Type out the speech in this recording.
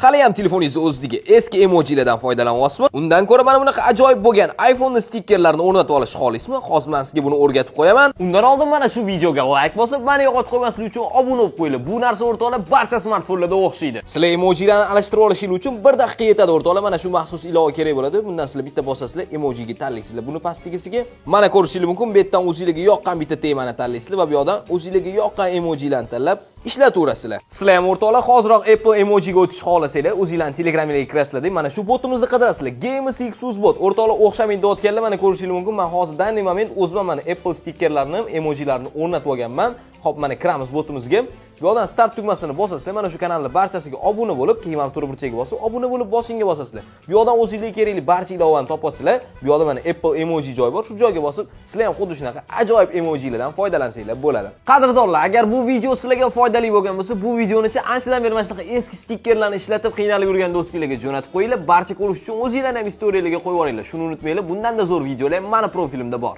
Hali ham telefoningizni o'zidagi eski emojilardan foydalanyapsizmi? Undan ko'ra mana bunaqa ajoyib bo'lgan iPhone stikerlarini o'rnatib olishni xohlaysizmi? Hozir men sizga buni o'rgatib qo'yaman. Undan oldin mana shu videoga like bosib, meni yo'qotib qo'ymaslik uchun obuna bo'lib qo'yinglar. Bu narsa o'rtoqlar barcha smartfonlarda o'xshaydi. Sizlar emojilarni alishtirib olishingiz uchun 1 daqiqa yetadi o'rtoqlar. Mana shu maxsus ilova kerak bo'ladi. Bundan sizlar bitta bosasizlar, emojiga tanlaysizlar. Buni pastligisiga mana ko'rishingiz mumkin. Bu yerdan o'zingizga yoqqan bitta temani tanlaysizlar va bu yoqdan o'zingizga yoqqan emojilarni tanlab ishlataverasizlar. Sizlar ham o'rtoqlar hoziroq Apple emojiga o'tish xohlasanglar, o'zingizlarning Telegramingizga kirasizlar, mana shu botimizni qidirasizlar. GMSX bot. O'rtoqlar o'xshamaydi deyotganlar mana ko'rishingiz mumkin. Men hozir данный момент o'zim mana Apple stikerlarini, emojilarini o'rnatib olganman. Xo'p, mana kiramiz botimizga. Bu yoqdan start tugmasini bosasizlar, mana shu kanalning barchasiga obuna bo'lib, keyin mana to'rt burchagiga bosib, obuna bo'lib bosingga bosasizlar. Bu yoqdan o'zingizga kerakli barcha ilovani topasizlar. Bu yoqda mana Apple emoji joyi bor. Shu joyga bosib, sizlar ham xuddi shunaqa ajoyib emojilardan foydalansanglar bo'ladi. Qadrdonlar, agar bu video sizlarga foydali bo'lgan bo'lsa, bu videoni anchadan beri mana shunaqa eski stikerlarni ishlatib qiynalib yurgan do'stlarga jo'natib qo'yinglar. Barcha ko'rish uchun o'zinglarni ham istoriyalarga qo'yib yuboringlar. Shuni unutmanglar, bundan da zo'r videolar meni profilimda bor.